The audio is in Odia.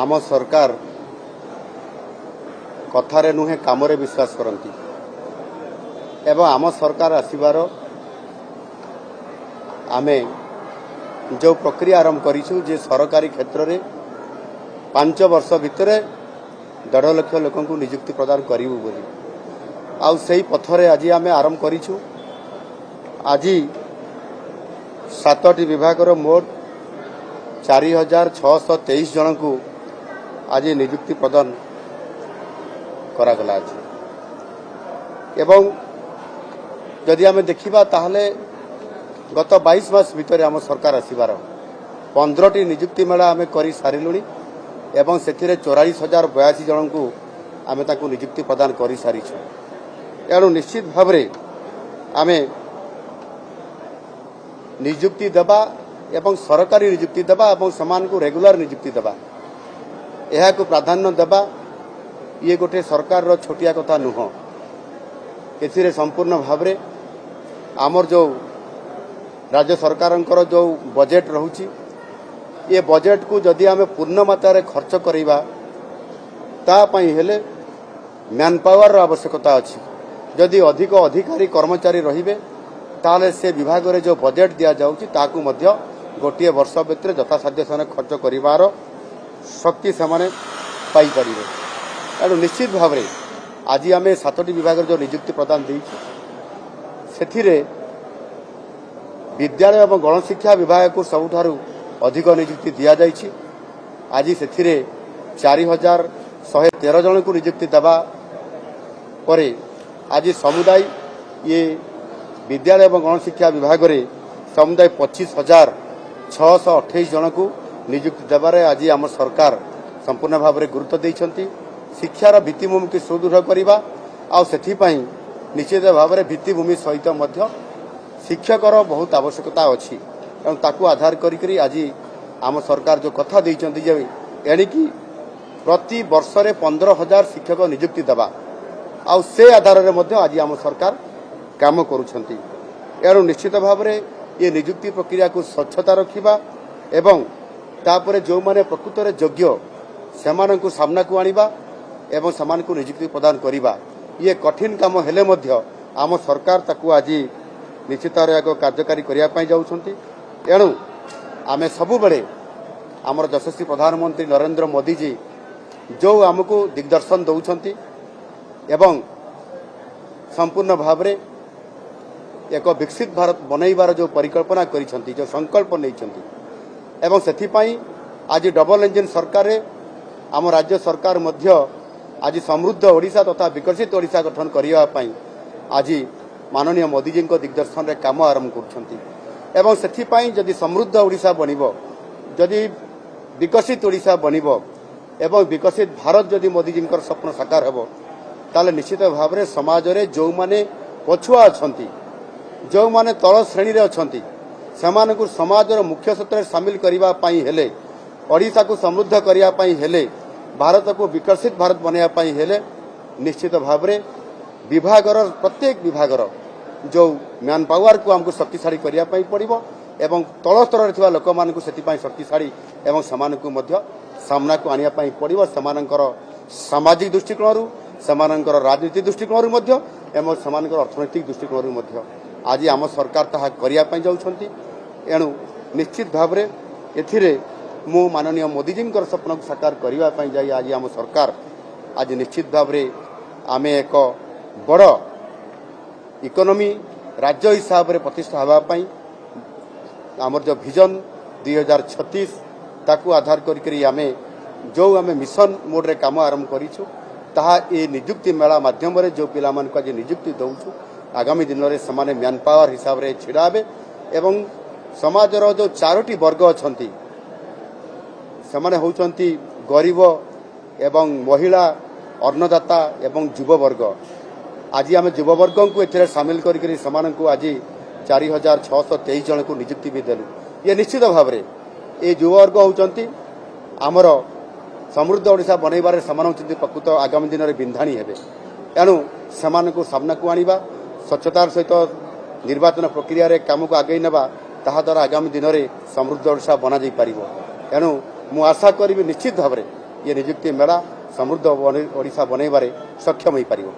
ଆମ ସରକାର କଥାରେ ନୁହେଁ, କାମରେ ବିଶ୍ୱାସ କରନ୍ତି ଏବଂ ଆମ ସରକାର ଆସିବାର ଆମେ ଯେଉଁ ପ୍ରକ୍ରିୟା ଆରମ୍ଭ କରିଛୁ ଯେ ସରକାରୀ କ୍ଷେତ୍ରରେ 5 ବର୍ଷ ଭିତରେ 1.5 ଲକ୍ଷ ଲୋକଙ୍କୁ ନିଯୁକ୍ତି ପ୍ରଦାନ କରିବୁ ବୋଲି, ଆଉ ସେଇ ପଥରେ ଆଜି ଆମେ ଆରମ୍ଭ କରିଛୁ। ଆଜି ସାତଟି ବିଭାଗର ମୋଟ 4623 ଜଣଙ୍କୁ ଆଜି ନିଯୁକ୍ତି ପ୍ରଦାନ କରାଗଲା ଆଜି। ଏବଂ ଯଦି ଆମେ ଦେଖିବା, ତାହେଲେ ଗତ 22 ମାସ ଭିତରେ ଆମ ସରକାର ଆସିବାର 15ଟି ନିଯୁକ୍ତି ମେଳା ଆମେ କରିସାରିଲୁଣି ଏବଂ ସେଥିରେ 44,082 ଜଣଙ୍କୁ ଆମେ ତାଙ୍କୁ ନିଯୁକ୍ତି ପ୍ରଦାନ କରିସାରିଛୁ। ଏଣୁ ନିଶ୍ଚିତ ଭାବରେ ଆମେ ନିଯୁକ୍ତି ଦେବା ଏବଂ ସରକାରୀ ନିଯୁକ୍ତି ଦେବା ଏବଂ ସେମାନଙ୍କୁ ରେଗୁଲାର ନିଯୁକ୍ତି ଦେବା, ଏହାକୁ ପ୍ରାଧାନ୍ୟ ଦେବା, ଇଏ ଗୋଟେ ସରକାରର ଛୋଟିଆ କଥା ନୁହଁ। ଏଥିରେ ସମ୍ପୂର୍ଣ୍ଣ ଭାବରେ ଆମର ଯେଉଁ ରାଜ୍ୟ ସରକାରଙ୍କର ଯେଉଁ ବଜେଟ୍ ରହୁଛି, ଏ ବଜେଟ୍କୁ ଯଦି ଆମେ ପୂର୍ଣ୍ଣ ମାତ୍ରାରେ ଖର୍ଚ୍ଚ କରିବା, ତା ପାଇଁ ହେଲେ ମ୍ୟାନ୍ ପାୱାରର ଆବଶ୍ୟକତା ଅଛି। ଯଦି ଅଧିକ ଅଧିକାରୀ କର୍ମଚାରୀ ରହିବେ, ତାହେଲେ ସେ ବିଭାଗରେ ଯେଉଁ ବଜେଟ୍ ଦିଆଯାଉଛି, ତାହାକୁ ମଧ୍ୟ ଗୋଟିଏ ବର୍ଷ ଭିତରେ ଯଥାସାଧ୍ୟ ସେମାନେ ଖର୍ଚ୍ଚ କରିବାର ଶକ୍ତି ସେମାନେ ପାଇପାରିବେ। ତେଣୁ ନିଶ୍ଚିତ ଭାବରେ ଆଜି ଆମେ ସାତୋଟି ବିଭାଗରେ ଯେଉଁ ନିଯୁକ୍ତି ପ୍ରଦାନ ଦେଇଛୁ, ସେଥିରେ ବିଦ୍ୟାଳୟ ଏବଂ ଗଣଶିକ୍ଷା ବିଭାଗକୁ ସବୁଠାରୁ ଅଧିକ ନିଯୁକ୍ତି ଦିଆଯାଇଛି। ଆଜି ସେଥିରେ 4113 ଜଣଙ୍କୁ ନିଯୁକ୍ତି ଦେବା ପରେ ଆଜି ସମୁଦାୟ ଇଏ ବିଦ୍ୟାଳୟ ଏବଂ ଗଣଶିକ୍ଷା ବିଭାଗରେ ସମୁଦାୟ 25,628 ଜଣଙ୍କୁ ନିଯୁକ୍ତି ଦେବାରେ ଆଜି ଆମ ସରକାର ସମ୍ପୂର୍ଣ୍ଣ ଭାବରେ ଗୁରୁତ୍ୱ ଦେଇଛନ୍ତି। ଶିକ୍ଷାର ଭିତ୍ତିଭୂମିକୁ ସୁଦୃଢ଼ କରିବା, ଆଉ ସେଥିପାଇଁ ନିଶ୍ଚିତ ଭାବରେ ଭିତ୍ତିଭୂମି ସହିତ ମଧ୍ୟ ଶିକ୍ଷକର ବହୁତ ଆବଶ୍ୟକତା ଅଛି। ତେଣୁ ତାକୁ ଆଧାର କରିକରି ଆଜି ଆମ ସରକାର ଯେଉଁ କଥା ଦେଇଛନ୍ତି ଯେ ଏଣିକି ପ୍ରତି ବର୍ଷରେ 15,000 ଶିକ୍ଷକ ନିଯୁକ୍ତି ଦେବା, ଆଉ ସେ ଆଧାରରେ ମଧ୍ୟ ଆଜି ଆମ ସରକାର କାମ କରୁଛନ୍ତି। ଏଣୁ ନିଶ୍ଚିତ ଭାବରେ ଏ ନିଯୁକ୍ତି ପ୍ରକ୍ରିୟାକୁ ସ୍ୱଚ୍ଛତା ରଖିବା ଏବଂ ତାପରେ ଯେଉଁମାନେ ପ୍ରକୃତରେ ଯୋଗ୍ୟ, ସେମାନଙ୍କୁ ସାମ୍ନାକୁ ଆଣିବା ଏବଂ ସେମାନଙ୍କୁ ନିଯୁକ୍ତି ପ୍ରଦାନ କରିବା, ଇଏ କଠିନ କାମ ହେଲେ ମଧ୍ୟ ଆମ ସରକାର ତାକୁ ଆଜି ନିଶ୍ଚିତ ଭାବରେ ଏକ କାର୍ଯ୍ୟକାରୀ କରିବା ପାଇଁ ଯାଉଛନ୍ତି। ଏଣୁ ଆମେ ସବୁବେଳେ ଆମର ଯଶସ୍ୱୀ ପ୍ରଧାନମନ୍ତ୍ରୀ ନରେନ୍ଦ୍ର ମୋଦିଜୀ ଯେଉଁ ଆମକୁ ଦିଗ୍ଦର୍ଶନ ଦେଉଛନ୍ତି ଏବଂ ସମ୍ପୂର୍ଣ୍ଣ ଭାବରେ ଏକ ବିକଶିତ ଭାରତ ବନାଇବାର ଯେଉଁ ପରିକଳ୍ପନା କରିଛନ୍ତି, ଯେଉଁ ସଂକଳ୍ପ ନେଇଛନ୍ତି ଏବଂ ସେଥିପାଇଁ ଆଜି ଡବଲ ଇଞ୍ଜିନ୍ ସରକାରରେ ଆମ ରାଜ୍ୟ ସରକାର ମଧ୍ୟ ଆଜି ସମୃଦ୍ଧ ଓଡ଼ିଶା ତଥା ବିକଶିତ ଓଡ଼ିଶା ଗଠନ କରିବା ପାଇଁ ଆଜି ମାନନୀୟ ମୋଦିଜୀଙ୍କ ଦିଗ୍ଦର୍ଶନରେ କାମ ଆରମ୍ଭ କରୁଛନ୍ତି। ଏବଂ ସେଥିପାଇଁ ଯଦି ସମୃଦ୍ଧ ଓଡ଼ିଶା ବନିବ, ଯଦି ବିକଶିତ ଓଡ଼ିଶା ବନିବ ଏବଂ ବିକଶିତ ଭାରତ ଯଦି ମୋଦିଜୀଙ୍କର ସ୍ୱପ୍ନ ସାକାର ହେବ, ତାହେଲେ ନିଶ୍ଚିତ ଭାବରେ ସମାଜରେ ଯେଉଁମାନେ ପଛୁଆ ଅଛନ୍ତି, ଯେଉଁମାନେ ତଳ ଶ୍ରେଣୀରେ ଅଛନ୍ତି, ସେମାନଙ୍କୁ ସମାଜର ମୁଖ୍ୟ ସ୍ରୋତରେ ସାମିଲ କରିବା ପାଇଁ ହେଲେ, ଓଡ଼ିଶାକୁ ସମୃଦ୍ଧ କରିବା ପାଇଁ ହେଲେ, ଭାରତକୁ ବିକଶିତ ଭାରତ ବନାଇବା ପାଇଁ ହେଲେ, ନିଶ୍ଚିତ ଭାବରେ ବିଭାଗର ପ୍ରତ୍ୟେକ ବିଭାଗର ଯେଉଁ ମ୍ୟାନ୍ ପାୱାରକୁ ଆମକୁ ଶକ୍ତିଶାଳୀ କରିବା ପାଇଁ ପଡ଼ିବ ଏବଂ ତଳ ସ୍ତରରେ ଥିବା ଲୋକମାନଙ୍କୁ ସେଥିପାଇଁ ଶକ୍ତିଶାଳୀ ଏବଂ ସେମାନଙ୍କୁ ମଧ୍ୟ ସାମ୍ନାକୁ ଆଣିବା ପାଇଁ ପଡ଼ିବ, ସେମାନଙ୍କର ସାମାଜିକ ଦୃଷ୍ଟିକୋଣରୁ, ସେମାନଙ୍କର ରାଜନୀତି ଦୃଷ୍ଟିକୋଣରୁ ମଧ୍ୟ ଏବଂ ସେମାନଙ୍କର ଅର୍ଥନୈତିକ ଦୃଷ୍ଟିକୋଣରୁ ମଧ୍ୟ। ଆଜି ଆମ ସରକାର ତାହା କରିବା ପାଇଁ ଯାଉଛନ୍ତି। ଏଣୁ ନିଶ୍ଚିତ ଭାବରେ ଏଥିରେ ମୁଁ ମାନନୀୟ ମୋଦିଜୀଙ୍କର ସ୍ୱପ୍ନକୁ ସାକାର କରିବା ପାଇଁ ଯାଇ ଆଜି ଆମ ସରକାର ଆଜି ନିଶ୍ଚିତ ଭାବରେ ଆମେ ଏକ ବଡ଼ ଇକୋନୋମି ରାଜ୍ୟ ହିସାବରେ ପ୍ରତିଷ୍ଠା ହେବା ପାଇଁ ଆମର ଯେଉଁ ଭିଜନ 2036, ତାକୁ ଆଧାର କରିକରି ଆମେ ଯେଉଁ ଆମେ ମିଶନ ମୋଡ଼ରେ କାମ ଆରମ୍ଭ କରିଛୁ, ତାହା ଏ ନିଯୁକ୍ତି ମେଳା ମାଧ୍ୟମରେ ଯେଉଁ ପିଲାମାନଙ୍କୁ ଆଜି ନିଯୁକ୍ତି ଦେଉଛୁ, ଆଗାମୀ ଦିନରେ ସେମାନେ ମ୍ୟାନ୍ ପାୱାର ହିସାବରେ ଛିଡ଼ା ହେବେ ଏବଂ ସମାଜର ଯେଉଁ ଚାରୋଟି ବର୍ଗ ଅଛନ୍ତି, ସେମାନେ ହେଉଛନ୍ତି ଗରିବ ଏବଂ ମହିଳା, ଅନ୍ନଦାତା ଏବଂ ଯୁବବର୍ଗ। ଆଜି ଆମେ ଯୁବବର୍ଗଙ୍କୁ ଏଥିରେ ସାମିଲ କରିକରି ସେମାନଙ୍କୁ ଆଜି 4623 ଜଣଙ୍କୁ ନିଯୁକ୍ତି ବି ଦେଲୁ। ଇଏ ନିଶ୍ଚିତ ଭାବରେ ଏ ଯୁବବର୍ଗ ହେଉଛନ୍ତି ଆମର ସମୃଦ୍ଧ ଓଡ଼ିଶା ବନେଇବାରେ ସେମାନେ ହେଉଛନ୍ତି ପ୍ରକୃତ ଆଗାମୀ ଦିନରେ ବିନ୍ଧାଣୀ ହେବେ। ଏଣୁ ସେମାନଙ୍କୁ ସାମ୍ନାକୁ ଆଣିବା, ସ୍ୱଚ୍ଛତାର ସହିତ ନିର୍ବାଚନ ପ୍ରକ୍ରିୟାରେ କାମକୁ ଆଗେଇ ନେବା, ତାହାଦ୍ୱାରା ଆଗାମୀ ଦିନରେ ସମୃଦ୍ଧ ଓଡ଼ିଶା ବନାଯାଇପାରିବ। ଏଣୁ ମୁଁ ଆଶା କରିବି ନିଶ୍ଚିତ ଭାବରେ ଏ ନିଯୁକ୍ତି ମେଳା ସମୃଦ୍ଧ ଓଡ଼ିଶା ବନେଇବାରେ ସକ୍ଷମ ହୋଇପାରିବ।